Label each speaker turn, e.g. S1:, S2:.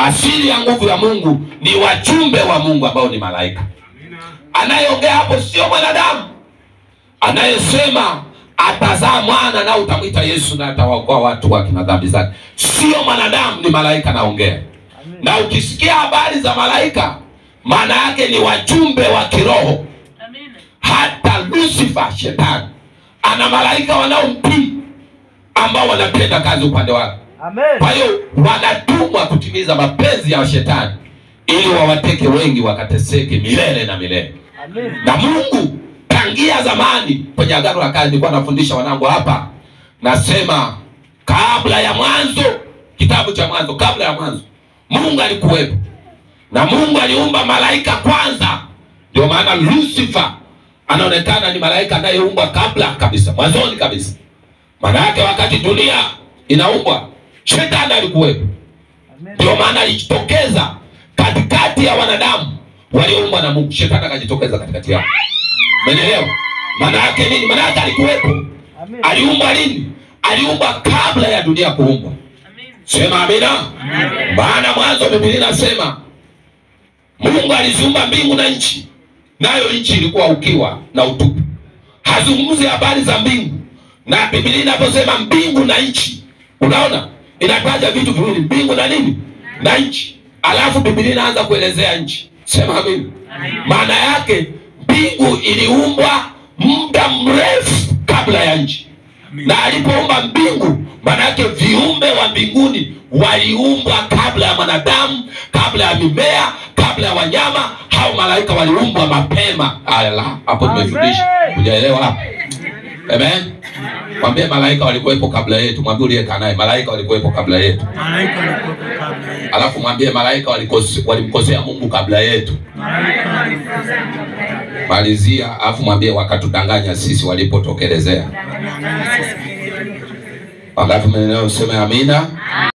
S1: Asili ya nguvu ya Mungu ni wajumbe wa Mungu ambao ni malaika. Anayeongea hapo sio mwanadamu. Anayesema atazaa mwana na utamwita Yesu na atawaokoa watu wake na dhambi zake, sio mwanadamu, ni malaika anaongea. Na ukisikia habari za malaika, maana yake ni wajumbe wa kiroho. Hata Lucifer shetani ana malaika wanaomtii ambao wanatenda kazi upande wake. Kwa hiyo wanatumwa kutimiza mapenzi ya shetani ili wawateke wengi wakateseke milele na milele. Amen. Na Mungu tangia zamani kwenye Agano la Kale, nilikuwa nafundisha wanangu hapa, nasema kabla ya mwanzo, kitabu cha Mwanzo, kabla ya mwanzo Mungu alikuwepo. Na Mungu aliumba malaika kwanza. Ndio maana Lucifer anaonekana ni malaika anayeumbwa kabla kabisa, mwanzoni kabisa. Maana yake wakati dunia inaumbwa, shetani alikuwepo. Ndio maana alijitokeza katikati ya wanadamu walioumbwa na Mungu. Shetani akajitokeza katikati yao. Umeelewa? Maana yake nini? Maana yake alikuwepo. Aliumbwa lini? Aliumbwa kabla ya dunia kuumbwa. Sema amina. Maana Mwanzo Biblia inasema Mungu aliziumba mbingu na nchi, nayo nchi ilikuwa ukiwa na utupu. Hazungumzi habari za mbingu. Na Biblia inaposema mbingu na nchi, unaona inataja vitu viwili, mbingu na nini? Na nchi. Alafu Biblia inaanza kuelezea nchi. Sema amina. Maana yake mbingu iliumbwa muda mrefu kabla ya nchi. Na alipoumba mbingu, maana yake viumbe wa mbinguni waliumbwa kabla ya mwanadamu, kabla ya mimea, kabla ya wanyama. Hao malaika waliumbwa mapema. Ala, hapo nimefundisha. Hujaelewa hapo? Amen. Mwambie malaika walikuwepo kabla yetu. Mwambie uliyekaa naye, malaika walikuwepo kabla yetu.
S2: Malaika walikuwepo kabla yetu.
S1: Alafu mwambie malaika walimkosea Mungu kabla yetu.
S2: Malaika walimkosea Mungu kabla yetu.
S1: Malizia, alafu mwambie wakatudanganya sisi walipotokelezea. Wangapi mnaelewa? Useme amina.